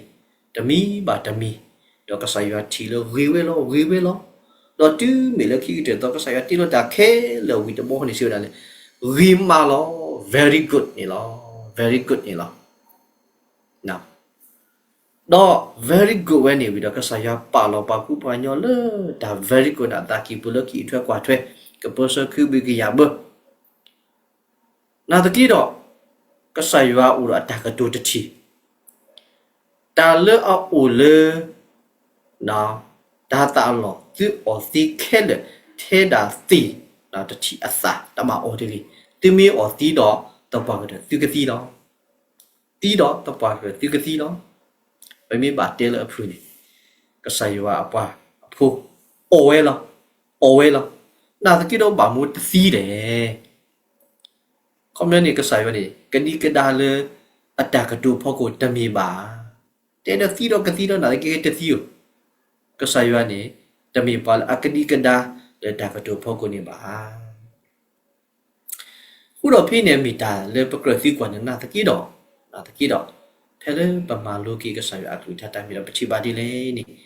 တမံၤဘၣ်တမံၤ, ဒီးကစၢ်ယွၤထံၣ်လၢဂ့ၤဝဲလီၤ, ဂ့ၤဝဲလီၤ. ဒီးတုၤမ့ၢ်လၢခံကတၢၢ်သီ ကစၢ်ယွၤတ့လီၤတၢ်ခဲလၢာ်ဝံၤတဘျီဃီန့ၣ် စံးဝဲဒၣ်လၢ ဂ့ၤမးလီၤ, very good န့ၣ်လီၤ, very good န့ၣ်လီၤ. ဒီး very good ဝဲန့ၣ်ဝံၤဒီး ကစၢ်ယွၤပာ်လီၤပှၤကူပှၤကညီလၢတၢ် very good န့ၣ် အသးကံၢ်ပူၤလၢကအံးထွဲကွၢ်ထွဲ ကပၢဆှၢခုဘုကယၤဘၢ နာ်သက့ဒီး ကစၢ်ယွၤအိၣ်ဒီးအတၢ်ကတိၤတထံၣ်, တၢ်လၢအအိၣ်လၢ တၢ်သးအလီၢ် သုအီၣ်သ့ခဲလၢာ် ထဲဒၣ်သ့ၣ်တထံၣ်အသၣ် တဘၣ်အီၣ်တဂ့ၤ. သုမ့ၢ်အီၣ်သံဒီး သပှၢ်ကတၢၢ်သုကသံလီၤ. သံဒီးသပှၢ်ကတၢၢ်သုကသံလီၤ. ပမ့ၢ်ဘၣ်တဲလၢအဖုၣ်န့ၣ် ကစၢ်ယွၤအပှၤအဖိ အီၣ်ဝဲလီၤ, အီၣ်ဝဲလီၤ. နာ်သက့ဒီးဘၣ်မနုၤတသံလဲၣ်. ခီပညီန့ၣ် ကစၢ်ယွၤန့ၣ် ကဒံကဒါလၢအတၢ်ကတိၤဖီခိၣ်တမ့ၢ်ဘၣ်. တဲဒီးသံဒီးကသံဒီး နာ်သက့တသံဧိၤ. ကစၢ်ယွၤန့ၣ် တမ့ၢ်ပှၤလၢအကဒံကဒါလၢတၢ်ကတိၤဖီခိၣ်န့ၣ်ဘၣ်. အဃိဒီးဖဲန့ၣ်မ့ၢ်တၢ်လၢပကြၢးသံကွၢ်န့ၣ် နာ်သက့ဒီး, နာ်သက့ဒီး ဖဲလၢပမၤလိက့ၤကစၢ်ယွၤအကလုၢ်ကထါတၢ်မ့ၢ်ဒီး ပထံၣ်ဘၣ်ဒ်လဲၣ်န့ၣ်,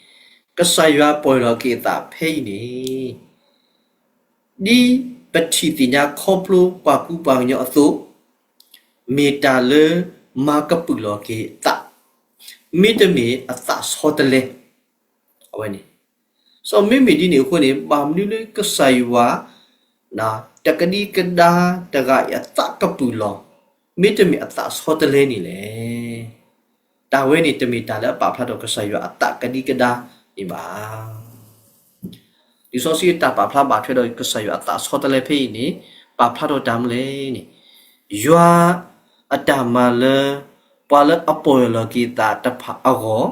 ကစၢ်ယွၤပီၢ်ယၢ်လီၤက့ၤအသးဖဲအံၤန့ၣ် ဒ်ပထံၣ်သ့ၣ်ညါခီဖျိပှၤကူပှၤကညီအသိး, မ့ၢ်တၢ်လၢမၤကပုာ်လီၤက့ၤအသး, မ့တမ့ၢ်အသးဆီတလဲ, အဝဲန့ၣ် စီၤမ့မ့ၢ်ဒ်န့ၣ်အဃိန့ၣ် ဘၣ်မနုၤလၢကစၢ်ယွၤ တကဒံကဒါတဂၤအံၤအသးကပုာ်လီၤ, မ့တမ့ၢ်အသးဆီတလဲန့ၣ်လဲၣ်. တၢ်ဝဲန့ၣ်တမ့ၢ်တၢ်လၢအပာ်ဖျါထီၣ်ကစၢ်ယွၤအသးကဒံကဒါန့ၣ်ဘၣ်. လံာ်စီဆှံအတၢ်ပာ်ဖျါဘၣ်ထွဲဒီးကစၢ်ယွၤအသးဆီတလဲဖဲအံၤန့ၣ် ပာ်ဖျါထီၣ်တၢ်မနုၤလဲၣ်န့ၣ်, ယွၤအတၢ်မၤလၢ ပှၤလၢအပီၢ်ယၢ်လီၤက့ၤသးတဖၣ်အဂီၢ်,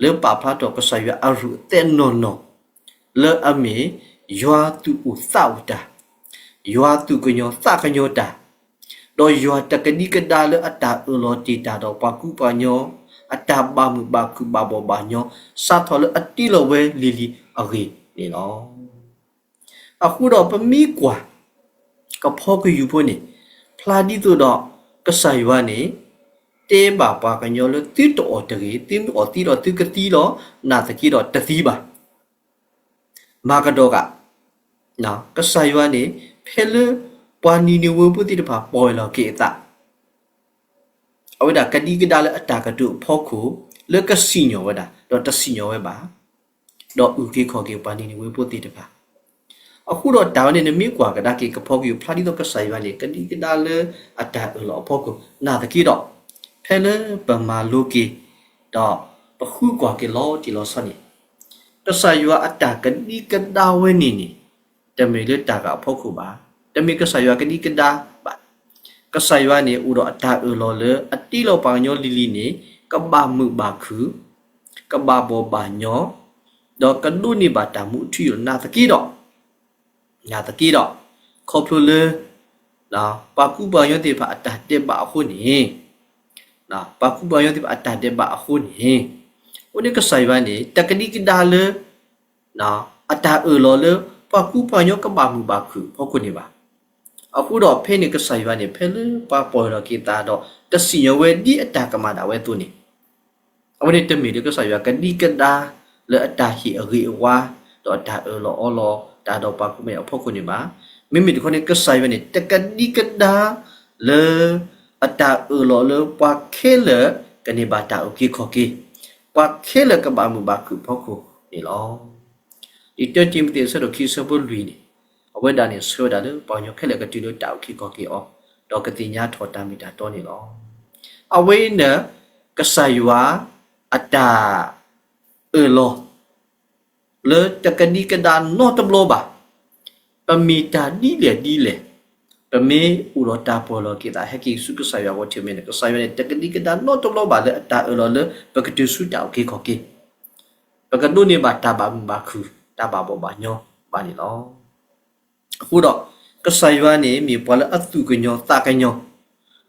လၢပာ်ဖျါထီၣ်ကစၢ်ယွၤအရူၢ်အသဲနီၢ်နီၢ် လၢအမ့ၢ် ယွၤသူၣ်အိၣ်သးအိၣ်တၢ်, ယွၤသူၣ်ကညီၤသးကညီၤတၢ်, ဒီးယွၤတကဒံကဒါလၢအတၢ်အၢၣ်လီၤတ့ၢ်တၢ်ဒီးပှၤကူပှၤကညီ အတၢ်ဘၣ်မုာ်ဘၣ်ခုၣ်ဘၣ်ဘီၣ်ဘၣ်ညီ စးထီၣ်လၢအတ့လီၤဝဲလံၤလံၤအဂ့ၢ်န့ၣ်လီၤ. အဃိဒီးပမ့ၢ်ကွၢ် ကဖီကယုၢ်ဖိန့ၣ် ဖျါဒ်သိးဒီး ကစၢ်ယွၤန့ၣ် တဲဘၣ်ပှၤကညီလၢသုတအီၣ်တဂ့ၤ, သုမ့ၢ်အီၣ်သံဒီးသုကသံလီၤ, နာ်သက့ဒီးတသံဘၣ်. မၤကဒီးဂၤ, ကစၢ်ယွၤန့ၣ် ဖဲလၢပှၤနံၤနဝ့ဖိသ့ၣ်တဖၣ်ပီၢ်ယၢ်လီၤက့ၤအသး အဝဲဒၣ်ကဒံကဒါလၢအတၢ်ကတိၤအဖီခိၣ် လၢကစံၣ်ညီၣ်ဝဲဒၣ် ဒီးတစံၣ်ညီၣ်ဝဲဘၣ်, ဒီးအုၣ်က့ၤခီၣ်က့ၤပှၤနံၤနဝ့ဖိသ့ၣ်တဖၣ်. အဃိဒီးတၢ်ဝဲန့ၣ် နမ့ၢ်ကွၢ်ကဒါက့ၤကဖီကယုၢ် ဖျါဒ်သိးကစၢ်ယွၤန့ၣ် ကဒံကဒါလၢအတၢ်အၢၣ်လီၤအဖီခိၣ် နာ်သက့ဒီး ဖဲလၢပမၤလိက့ၤ ဒီးပဃုကွၢ်က့ၤလီၤတံၢ်လီၤဆဲးန့ၣ် ကစၢ်ယွၤအတၢ်ကဒံကဒါဝဲန့ၣ်န့ၣ် တမ့ၢ်လၢတၢ်ဂၤအဖီခိၣ်ဘၣ်, တမ့ၢ်ကစၢ်ယွၤကဒံကဒါဘၣ်. ကစၢ်ယွၤန့ၣ် အိၣ်ဒီးအတၢ်အၢၣ်လီၤလၢအတ့လီၤပှၤကညီလံၤလံၤန့ၣ် ကဘၣ်မုာ်ဘၣ်ခုၣ်, ကဘၣ်ဘီၣ်ဘၣ်ညီ, ဒီးကဒိးန့ၢ်ဘၣ်တၢ်မူထူယိာ် နာ်သက့ဒီး နာ်သက့ဒီး ခီဖျိလၢ ပှၤကူပှၤကညီသ့ၣ်တဖၣ်အတၢ်ဒဲးဘးအဃိန့ၣ်, ပှၤကူပှၤကညီသ့ၣ်တဖၣ်အတၢ်ဒဲးဘးအဃိန့ၣ်, အဃိန့ၣ်ကစၢ်ယွၤန့ၣ် တကဒံကဒါလၢ အတၢ်အၢၣ်လီၤလၢ ပှၤကူပှၤကညီကဘၣ်မုာ်ဘၣ်ခုၣ်အဖီခိၣ်န့ၣ်ဘၣ်. အဃိဒီးဖဲန့ၣ်ကစၢ်ယွၤန့ၣ် ဖဲလၢပှၤပီၢ်ယၢ်လီၤက့ၤသးဒီး တစံၣ်ညီၣ်ဝဲဒ်အတၢ်ကမၣ်ဒၣ်ဝဲအသိးန့ၣ် အဝဲန့ၣ်တမ့ၢ်လၢကစၢ်ယွၤကဒံကဒါလၢအတၢ်ဟ့ၣ်အဂ့ၤအဝါ ဒီးအတၢ်အၢၣ်လီၤအီလီၤတၢ်ဒီးပှၤကူၣ်မဲအဖီခိၣ်န့ၣ်ဘၣ်. မ့မ့ၢ်တခီန့ၣ် ကစၢ်ယွၤန့ၣ် တကဒံကဒါလၢအတၢ်အၢၣ်လီၤလၢပှၤခဲလၢာ်ကန့ၢ်ဘၣ်တၢ်အုၣ်က့ၤခီၣ်က့ၤ, ပှၤခဲလၢာ်ကဘၣ်မုာ်ဘၣ်ခုၣ်အဖီခိၣ်န့ၣ်လီၤ. လံာ်တၢတံၤမသ့းအဆၢဒိၣ်ခံဆၢဖိလွံၢ်န့ၣ်, အဝဲဒၣ်န့ၣ်ဆှၢဝဲဒၣ်လၢပှၤကညီခဲလၢာ်ကတုၤလၢတၢ်အုၣ်က့ၤခီၣ်က့ၤအီၤ, ဒီးကသ့ၣ်ညါထီၣ်တၢ်မ့ၢ်တၢ်တီန့ၣ်လီၤ. အဝဲအံၤန့ၣ် ကစၢ်ယွၤအတၢ်အၢၣ်လီၤ လၢတကဒံကဒါနီတဘျီဘၣ်. ပမ့ၢ်တၢ်ဒ်လဲၣ်ဒ်လဲၣ်, ပမ့ၢ်အိၣ်ဒီးတၢ်ပီၢ်လီၤက့ၤသး ဟဲက့ၤဆူကစၢ်ယွၤအဂီၢ်ထံၣ်မ့ၢ်န့ၣ် ကစၢ်ယွၤန့ၣ် တကဒံကဒါနီတဘျီဘၣ်လၢအတၢ်အၢၣ်လီၤလၢပကတုၤဆူတၢ်အုၣ်က့ၤခီၣ်က့ၤ, ပကဒိးန့ၢ်ဘၣ်တၢ်ဘၣ်မုာ်ဘၣ်ခုၣ် တၢ်ဘၣ်ဘီၣ်ဘၣ်ညီဘၣ်န့ၣ်လီၤ. အဃိဒီး ကစၢ်ယွၤန့ၣ်မ့ၢ်ပှၤလၢအသူၣ်ကညီၤသးကညီၤ,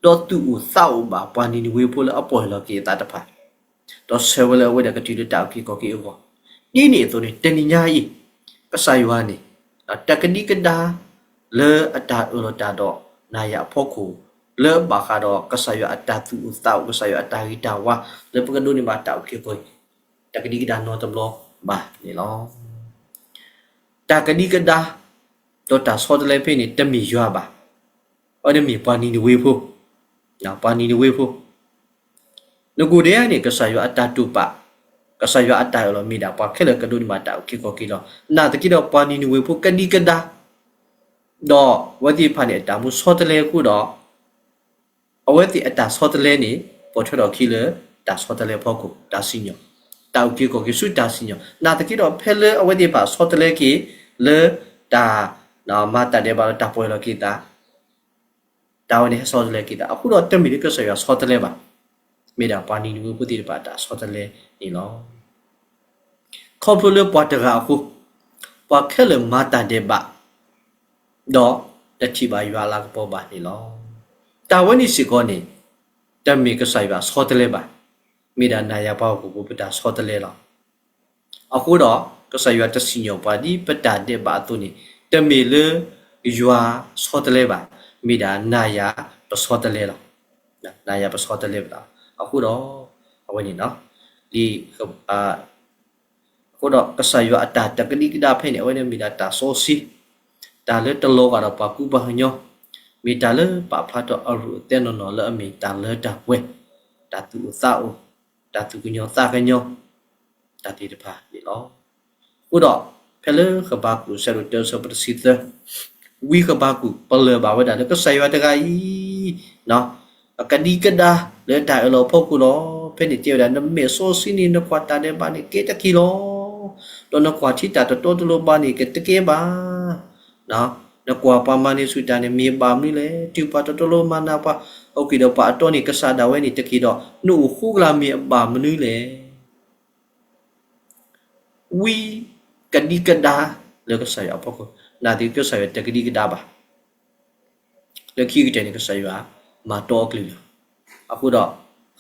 ဒီးသူၣ်အိၣ်သးအိၣ်ဘၣ်ပှၤနံၤနဝ့ဖိလၢအပီၢ်ယၢ်လီၤက့ၤအသးတဖၣ်, ဒီးဆှၢဝဲလၢအဝဲဒၣ်ကတုၤလၢတၢ်အုၣ်က့ၤခီၣ်က့ၤအဂီၢ်, ဒ်န့ၣ်အသိးန့ၣ် တနံၤညါအံၤ ကစၢ်ယွၤန့ၣ် တကဒံကဒါ လၢအတၢ်အၢၣ်လီၤတၢ်ဒီးနၤယၤအဖီခိၣ်, လၢဘၣ်ဃးဒီးကစၢ်ယွၤအတၢ်သူၣ်အိၣ်သးအိၣ် ကစၢ်ယွၤအတၢ်ဂ့ၤတၢ်ဝါ လၢပကဒိးန့ၢ်ဘၣ်တၢ်အုၣ်က့ၤခီၣ်က့ၤ တကဒံကဒါနီတဘျီဘၣ်န့ၣ်လီၤ. တၢ်ကဒံကဒါ ဒီးတၢ်ဆီတလဲဖဲန့ၣ် တမ့ၢ်ယွၤဘၣ်. အဝဲန့ၣ်မ့ၢ်ပှၤနံၤနဝ့ဖိ, ပှၤနံၤနဝ့ဖိ နကိၣ်ဒဲးန့ၣ် ကစၢ်ယွၤအတၢ်တိာ်ပာ်, ကစၢ်ယွၤအတၢ်အၢၣ်လီၤမ့ၢ်ဒၣ် ပှၤခဲလၢာ်ကဒိးန့ၢ်ဘၣ်တၢ်အုၣ်က့ၤခီၣ်က့ၤလီၤ. နာ်သက့ဒီးပှၤနံၤနဝ့ဖိကဒံကဒါ, ဒီးအဝဲသ့ၣ်တဖၣ်န့ၣ် အတၢ်မူဆီတလဲအဃိဒီး အဝဲသ့ၣ်အတၢ်ဆီတလဲန့ၣ် ပိာ်ထွဲထီၣ်အခံလၢ တၢ်ဆီတလဲဖီခိၣ် တၢ်စံၣ်ညီၣ်, တၢ်အုၣ်က့ၤခီၣ်က့ၤဆူတၢ်စံၣ်ညီၣ်. နာ်သက့ဒီးဖဲလၢအဝဲသ့ၣ်တဖၣ်ဆီတလဲက့ၤလၢ တၢ်မၤတၢ်ဒဲးဘးဒီးတၢ်ပီၢ်ယၢ်လီၤက့ၤသး တၢ်ဝဲန့ၣ်ဟဲဆီတလဲက့ၤသး အဃိဒီးတမ့ၢ်လၢကစၢ်ယွၤဆီတလဲဘၣ်. မ့ၢ်ဒၣ်ပှၤနံၤနဝ့ဖိသ့ၣ်တဖၣ်တၢ်ဆီတလဲန့ၣ်လီၤ. ခီဖျိလၢပှၤတဂၤအဃိ, ပှၤခဲလၢာ်မၤတၢ်ဒဲးဘး, ဒီးတထံၣ်ဘၣ်ယွၤအလၤကပီၤဘၣ်န့ၣ်လီၤ. တၢ်ဝဲန့ၣ်စ့ၢ်ကီးန့ၣ် တမ့ၢ်ကစၢ်ယွၤဆီတလဲဘၣ်. မ့ၢ်ဒၣ်နၤယၤပှၤဟီၣ်ခိၣ်ဖိပတၢ်ဆီတလဲလီၤ. အဃိဒီး ကစၢ်ယွၤတစံၣ်ညီၣ်ပှၤဒ်ပတၢ်ဒဲးဘးအသိးန့ၣ် တမ့ၢ်လၢယွၤဆီတလဲဘၣ်. မ့ၢ်ဒၣ်နၤယၤပဆီတလဲလီၤ. နၤယၤပဆီတလဲဘၣ်. အဃိဒီး အဝဲန့ၣ် လံာ် အဃိဒီးကစၢ်ယွၤအတၢ်တကဒံကဒါဖဲန့ၣ် အဝဲန့ၣ်မ့ၢ်ဒၣ်တၢ်စီဆှံ, တၢ်လၢတလီၤဂာ်ဒီးပှၤကူပှၤကညီ, မ့ၢ်တၢ်လၢပာ်ဖျါထီၣ်အရူၢ်အသဲနီၢ်နီၢ်လၢအမ့ၢ်တၢ်လၢတၢ်ပှဲၤ, တၢ်သူၣ်အိၣ်သးအိၣ်, တၢ်သူၣ်ကညီၤသးကညီၤ, တၢ်သ့ၣ်တဖၣ်န့ၣ်လီၤ. အဃိဒီး ဖဲလၢဃဘးကူာ်အဆၢဒိၣ်တၢအဆၢဖိတဆံသၢ, ဝံဃဘးကူာ်ပလၢၢ်ဘၣ်ဝဲဒၣ်လၢကစၢ်ယွၤတဂၤအံၤ အကဒံကဒါလၢတၢ်အၢၣ်လီၤအဖီခိၣ်လီၤ. ဖဲန့ၣ်တဲဝဲဒၣ် နမဲာ်စီဆှံန့ၣ် နကွၢ်တၢ်ဒဲးဘးန့ၣ်ကဲတက့ၢ်လီၤ. ဒီးနကွၢ်ထံတၢ်တတီတလိၤဘၣ်န့ၣ် ကတကဲဘၣ်. နကွၢ်ပှၤမၤန့ၢ်ဆူၣ်တၢ်န့ၣ် မ့ၢ်ဘၣ်မနုၤလဲၣ်. တုၤပှၤတတီတလိၤမၤနၢၤပှၤ အုၣ်က့ၤဒီးပှၤအတီန့ၣ် ကစၢ်ဒၣ်ဝဲန့ၣ်တက့ၢ်ဒီး နအိၣ်ဃိကလာ်မ့ၢ်အဘၣ်မနုၤလဲၣ်. ဝံကဒံကဒါလၢကစၢ်ယွၤအဖီခိၣ်, နာ်သက့ကစၢ်ယွၤတကဒံကဒါဘၣ်. လၢခံကတၢၢ်န့ၣ် ကစၢ်ယွၤမၤတီအကလုၢ်လီၤ. အဃိဒီး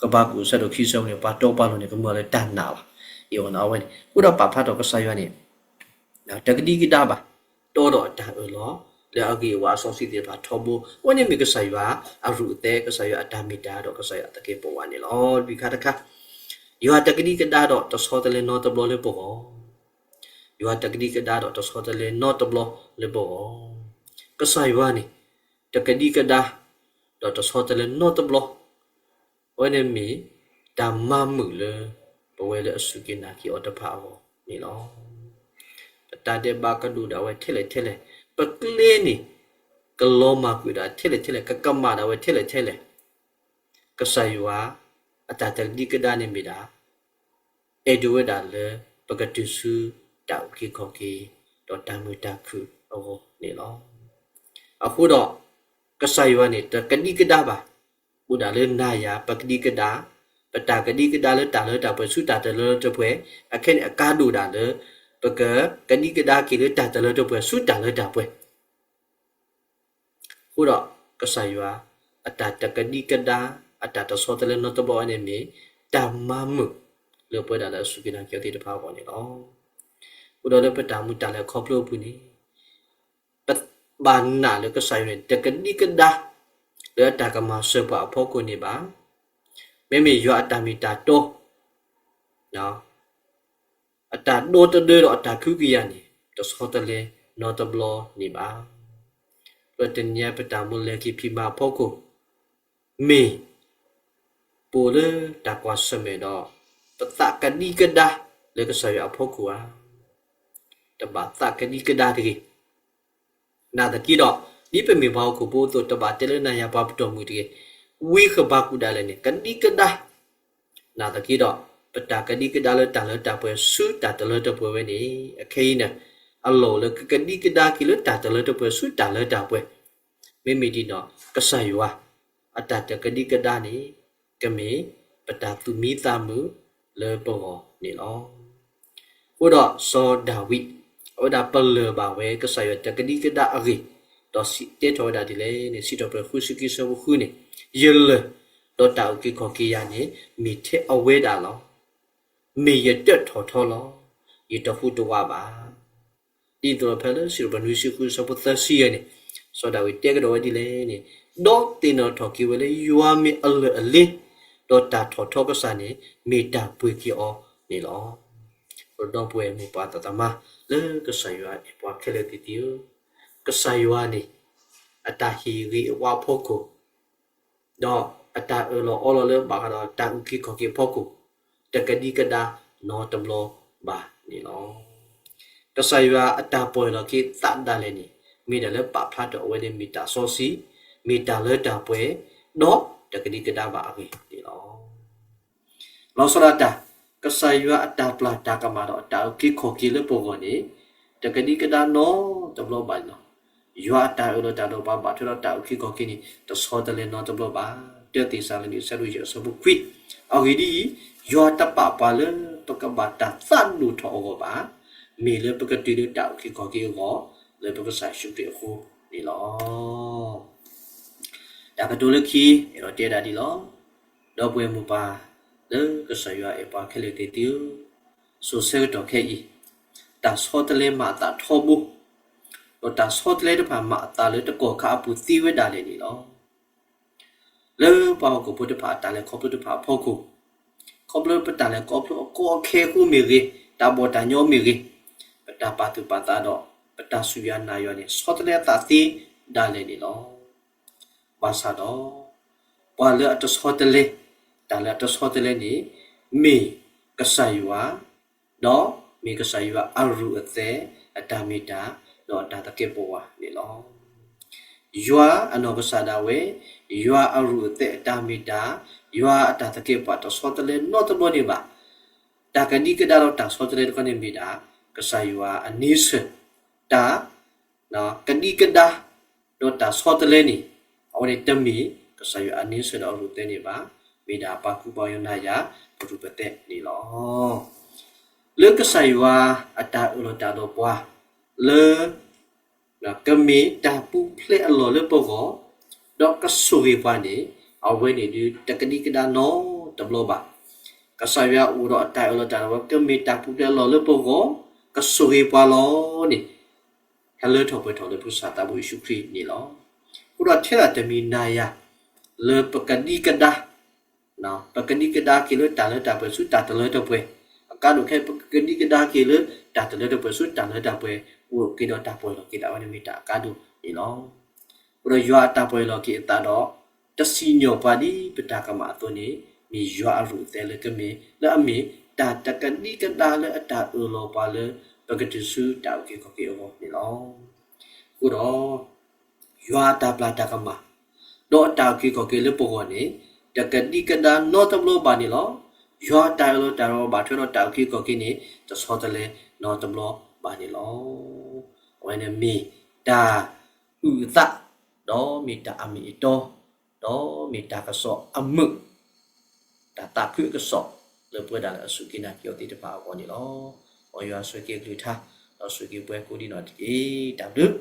ဃဘးကူာ်အဆၢဒိၣ်ခံဆၢန့ၣ် ပှၤတီပှၤလိၤန့ၣ် ကမၢလၢတၢ်နာ်လီၤ. အဝဲန့ၣ် အဃိဒီးပာ်ဖျါထီၣ်ကစၢ်ယွၤန့ၣ် တကဒံကဒါဘၣ်, တီဒီးအတၢ်အၢၣ်လီၤ လၢအဂ့ၤအဝါအစီဆှံသ့ၣ်တဖၣ်ထီဘိ, အဝဲန့ၣ်မ့ၢ်ကစၢ်ယွၤအရူၢ်အသဲ, ကစၢ်ယွၤအတၢ်မ့ၢ်တၢ်ဒီးကစၢ်ယွၤအသကဲးပဝးန့ၣ်လီၤ. လွံၢ်ခါတခါ, ယွၤတကဒံကဒါဒီးတဆီတလဲနီတဘျီလၢပဂီၢ်, ယွၤတကဒံကဒါဒီးတဆီတလဲနီတဘျီလၢပဂီၢ်, ကစၢ်ယွၤန့ၣ် တကဒံကဒါ ဒီးတဆီတလဲနီတဘျီ အဝဲန့ၣ်မ့ၢ်တၢ်မၤမုာ်လၢ ပဝဲလၢအစူၢ်က့ၤနာ်က့ၤအီၤတဖၣ်အဂီၢ်န့ၣ်လီၤ. ပတၢ်ဒဲးဘးကဒိၣ်ဒၣ်ဝဲထဲလဲၣ်ထဲလဲၣ်, ပကျဲန့ၣ် ကလီၤမၢ်ကွံာ်ဒၣ်ထဲလဲၣ်ထဲလဲၣ်, ကကမၣ်ဒၣ်ဝဲထဲလဲၣ်ထဲလဲၣ်, ကစၢ်ယွၤအတၢ်တကဒံကဒါန့ၣ်မ့ၢ်ဒၣ် အဲၣ်ဒိးဝဲဒၣ်လၢ ပကတုၤဆူတၢ်အုၣ်က့ၤခီၣ်က့ၤ ဒီးတၢ်မုာ်တၢ်ခုၣ်အဂီၢ်န့ၣ်လီၤ. အဃိဒီး ကစၢ်ယွၤန့ၣ် တကဒံကဒါဘၣ်. အိၣ်ဒၣ်လၢနၤယၤပကဒံကဒါ, ပတၢ်ကဒံကဒါလၢတၢ်လၢတၢ်ပှဲၤဆူတၢ်တလၢတပှဲၤ, အခဲန့ၣ်အကါဒိၣ်ဒၣ်လၢ ပကကဒံကဒါက့ၤလၢတၢ်တလၢတပှဲၤဆူတၢ်လၢတၢ်ပှဲၤ အဃိဒီး ကစၢ်ယွၤ အတၢ်တကဒံကဒါ, အတၢ်တဆီတလဲနီတဘျီဝဲန့ၣ်မ့ၢ် တၢ်မၤမုာ်လၢပဝဲဒၣ်လၢအစူၢ်က့ၤနာ်က့ၤအီၤသ့ၣ်တဖၣ်အဂီၢ်န့ၣ်လီၤ. အဃိဒီးလၢပတၢ်မူတၢ်လဲၤခီဖျိအပူၤန့ၣ် ပဘၣ်နာ်လၢကစၢ်ယွၤန့ၣ် တကဒံကဒါ လၢအတၢ်ကမၤစၢၤပှၤအဖီခိၣ်န့ၣ်ဘၣ်. မ့မ့ၢ်ယွၤအတၢ်မ့ၢ်တၢ်တီ အတၢ်ဒီတဒၢဒီးအတၢ်ကဟုကယာ်န့ၣ် တဆီတလဲနီတဘျီန့ၣ်ဘၣ်. ဒီးတနံၤညါပတၢ်မိၣ်လဲၤက့ၤဖံးမၤအဖီခိၣ် မ့ၢ် ပအိၣ်လၢတၢ်ကွၢ်ဆၢၣ်မဲာ်ဒီး ပသးကဒံကဒါလၢကစၢ်ယွၤအဖီခိၣ်ဧါ. တဘၣ်သးကဒံကဒါတဂ့ၤ. နာ်သက့ဒီး ဒ်ပမ့ၢ်ပှၤဟီၣ်ခိၣ်ဖိအသိး တဘၣ်တဲလၢနၤယၤပှၤပတီၢ်မုၢ်တဂ့ၤ, ဝံဃဘးကူၣ်ဒၣ်လဲာ်န့ၣ် ကဒံကဒါ. နာ်သက့ဒီး ပတၢ်ကဒံကဒါလၢတၢ်လၢတၢ်ပှဲၤဆူတၢ်တလၢတပှဲၤဝဲန့ၣ် အခဲအံၤန့ၣ် အလီၢ်အိၣ်လၢကကဒံကဒါက့ၤလၢတၢ်တလၢတပှဲၤဆူတၢ်လၢတၢ်ပှဲၤ မ့မ့ၢ်ဒ်န့ၣ်ဒီး ကစၢ်ယွၤ အတၢ်တကဒံကဒါန့ၣ် ကမ့ၢ်ပတၢ်သူၣ်မံသးမုာ်လၢပဂီၢ်န့ၣ်လီၤ. အဃိဒီးစီၤဒၤဝံး အဝဲဒၣ်ပလၢၢ်ဘၣ်ဝဲကစၢ်ယွၤတကဒံကဒါအဂ့ၢ်, ဒီးစံးတဲထီၣ်ဝဲဒၣ်ဒ်လဲၣ်န့ၣ် စံးထီၣ်ပတြၢၤဃုဆံခံဆၢဖိဃုန့ၣ်, ယလၢၢ် ဒီးတၢ်အုၣ်က့ၤခီၣ်က့ၤယၤန့ၣ် မ့ၢ်ထဲအဝဲဒၣ်လီၤ. မ့ၢ်ယတၢးထီၣ်ထီလီၤ. ယတဟူးတဝးဘၣ်. ဒ်သိးဒီးဖဲလၢစံးထီၣ်ပတြၢၤနွံဆံဃုဆၢဖိသၢဆံယဲၢ်န့ၣ်, စီၤဒၤဝံးတဲကဒီးဝဲဒ်လဲၣ်န့ၣ်, ဒီးသ့ၣ်နီၣ်ထီၣ်က့ၤဝဲလၢယွၤမ့ၢ်အလၢၢ်အလ့, ဒီးတၢ်ထီၣ်ထီကစၢ်န့ၣ် မ့ၢ်တၢ်ပှ့ၤက့ၤအီၤန့ၣ်လီၤ. ဒီပုၢ်ဝဲၢ်မိၢ်ပၢ်သးသမါ လၢကစၢ်ယွၤအဲၣ်ပှၤခဲလၢာ်သ့ၣ်ဧၢ, ကစၢ်ယွၤန့ၣ် အတၢ်ဟ့ၣ်ဂ့ၤအဝါအဖီခိၣ် ဒီးအတၢ်အၢၣ်လီၤအီလီၤလၢဘၣ်ဃးဒီးတၢ်အုၣ်က့ၤခီၣ်က့ၤအဖီခိၣ်, တကဒံကဒါနီတဘျီဘၣ်န့ၣ်လီၤ. ကစၢ်ယွၤအတၢ်ပီၢ်ယၢ်လီၤက့ၤသးဒၣ်လဲာ်န့ၣ် မ့ၢ်ဒၣ်လၢပာ်ဖျါထီၣ်အဝဲန့ၣ်မ့ၢ်တၢ်စီဆှံ, မ့ၢ်တၢ်လၢတၢ်ပှဲၤ, ဒီးတကဒံကဒါဘၣ်အဂ့ၢ်န့ၣ်လီၤ. လီၤဆီဒၣ်တၢ်, ကစၢ်ယွၤအတၢ်ပျၢ်တၢ်ကမၣ်ဒီးအတၢ်အုၣ်က့ၤခီၣ်က့ၤလၢပဂီၢ်န့ၣ် တကဒံကဒါနီတဘျီဘၣ်န့ၣ်လီၤ. ယွၤအတၢ်အၢၣ်လီၤတၢ်ဒီးပှၤဘၣ်ထွဲဒီးတၢ်အုၣ်က့ၤခီၣ်က့ၤန့ၣ် တဆီတလဲနီတဘျီဘၣ်. တၢသ့းစၤလနံ အဆၢဒိၣ်ယဲၢ် အဆၢဖိခွံ, အဂ့ၢ်ဒ်အံၤ, ယွၤတပာ်ပှၤလၢပကဘၣ်တၢ်သးဒိၣ်ထီၣ်အဂီၢ်ဘၣ်, မ့ၢ်လၢပကတုၤလၢတၢ်အုၣ်က့ၤခီၣ်က့ၤအဂီၢ် လၢပကစၢ်ယ့ၣ်ၡူးခရံာ်အဃိန့ၣ်လီၤ. တၢ်ကတိၤလၢခံ အဲၣ်ဒိးတဲဒၣ်ဒ်လီၤ. ဒီပုၢ်ဝဲၢ်မိၢ်ပၢ် လၢကစၢ်ယွၤအဲၣ်ပှၤခဲလၢာ်သ့ၣ်ဧၢ, စိၤဆၢကတီၢ်ခဲအံၤ တၢ်ဆီတလဲမၤအသးထီဘိ, ဒီးတၢ်ဆီတလဲတဖၣ်မၤအသးလၢတကီၢ်ခါအပူၤသ့ဝဲဒၣ်လဲာ်န့ၣ်လီၤ. လၢပှၤဟီၣ်ခိၣ်ဖိတဖၣ်အတၢ်လဲၤခီဖျိတဖၣ်အဖီခိၣ်, ခီဖျိပတၢ်လဲၤခီဖျိအကီအခဲအဃိမ့ၢ်ဂ့ၤ, တၢ်ဘီၣ်တၢ်ညီမ့ၢ်ဂ့ၤ, ပတၢ်ပာ်သူၣ်ပာ်သးဒီး ပတၢ်စူၢ်ယွၤနာ်ယွၤန့ၣ် ဆီတလဲအသးသ့ဒၣ်လဲာ်န့ၣ်လီၤ. ဘၣ်ဆၣ်ဒီး ပှၤလၢအတဆီတလဲ, တၢ်လၢအတဆီတလဲန့ၣ် မ့ၢ်ကစၢ်ယွၤ, ဒီးမ့ၢ်ကစၢ်ယွၤအရူၢ်အသဲ အတၢ်မ့ၢ်တၢ် ဒီးအတၢ်သကဲးပဝးန့ၣ်လီၤ. ယွၤအနီၢ်ကစၢ်ဒၣ်ဝဲ, ယွၤအရူၢ်အသဲအတၢ်မ့ၢ်တၢ်, ယွၤအတၢ်သကဲးပဝးတဆီတလဲနီတဘျီန့ၣ်ဘၣ်. တၢ်ကဒံကဒါဒီးတၢ်ဆီတလဲတခီန့ၣ်မ့ၢ်ဒၣ် ကစၢ်ယွၤအန့ဆၢၣ်, တၢ် ကဒံကဒါ ဒီးတၢ်ဆီတလဲန့ၣ် အဝဲန့ၣ်တမ့ၢ်ကစၢ်ယွၤအန့ဆၢၣ်ဒီးအရူၢ်သဲန့ၣ်ဘၣ်, မ့ၢ်ဒၣ်ပှၤကူပှၤကညီနာ်ယွၤ ပရူၢ်ပသဲန့ၣ်လီၤ. လၢကစၢ်ယွၤအတၢ်အၢၣ်လီၤတၢ်ဒီးပှၤ လၢ ကမ့ၢ်တၢ်ပူၤဖျဲးအလီၢ်လၢပဂီၢ်, ဒီးကဆိၣ်ဂ့ၤပှၤန့ၣ် အဝဲန့ၣ်ဒုးတကဒံကဒါနီတဘျီဘၣ်. ကစၢ်ယွၤအိၣ်ဒီးအတၢ်အၢၣ်လီၤတၢ်ဒီးပှၤ ကမ့ၢ်တၢ်ပူၤဖျဲးအလီၢ်လၢပဂီၢ်, ကဆိၣ်ဂ့ၤပှၤလီၤန့ၣ် ဟဲလၢထီၣ်ပှဲၤထီၣ်လၢပကစၢ်သးဘိယ့ၣ်ၡူးခရံာ်န့ၣ်လီၤ. အဃိဒီးထဲဒၣ်တမံၤနၤယၤ လၢပကဒံကဒါ ပကဒံကဒါက့ၤလၢတၢ်လၢတၢ်ပှဲၤဆူတၢ်တလၢတပှဲၤ, အကါဒိၣ်ခဲအံၤ ပကဒံကဒါက့ၤလၢတၢ်တလၢတပှဲၤဆူတၢ်လၢတပှဲၤ, အိၣ်က့ၤဒီးတၢ်ပီၢ်ယၢ်လီၤက့ၤသးဝဲန့ၣ်မ့ၢ်တၢ်အကါဒိၣ်န့ၣ်လီၤ. အဃိဒီးယွၤအတၢ်ပီၢ်ယၢ်လီၤက့ၤအသးဒီး တစံၣ်ညီၣ်ပှၤဒ်ပတၢ်ကမၣ်အသိးန့ၣ် မ့ၢ်ယွၤအရူၢ်အသဲလၢကမ့ၢ် လၢအမ့ၢ်တၢ်တကဒံကဒါလၢအတၢ်အၢၣ်လီၤပှၤလၢ ပကတုၤဆူတၢ်အုၣ်က့ၤခီၣ်က့ၤအဂီၢ်န့ၣ်လီၤ. အဃိဒီး ယွၤအတၢ်ပျၢ်တၢ်ကမၣ် ဒီးအတၢ်အုၣ်က့ၤခီၣ်က့ၤလၢပဂီၢ်န့ၣ် တကဒံကဒါနီတဘျီဘၣ်န့ၣ်လီၤ. ယွၤအတၢ်အၢၣ်လီၤတၢ်ဒီးဘၣ်ထွဲဒီးတၢ်အုၣ်က့ၤခီၣ်က့ၤန့ၣ် တဆီတလဲနီတဘျီဘၣ်န့ၣ်လီၤ. အဝဲန့ၣ်မ့ၢ်တၢ်အုၣ်အသး ဒီးမ့ၢ်တၢ်အမ့ၢ်အတီ ဒီးမ့ၢ်တၢ်ကစီၣ်အမုာ် တၢ်သးခုအကစီၣ် လၢပဝဲဒၣ်လၢအစူၢ်က့ၤနာ်က့ၤအီၤသ့ၣ်တဖၣ်အဂီၢ်န့ၣ်လီၤ. မ်ယွၤဆိၣ်ဂ့ၤက့ၤအကလုၢ်ကထါ ဒီးဆိၣ်ဂ့ၤက့ၤပှၤကိးဒံးနီၢ်တက့ၢ်. တၢ်ဘျုး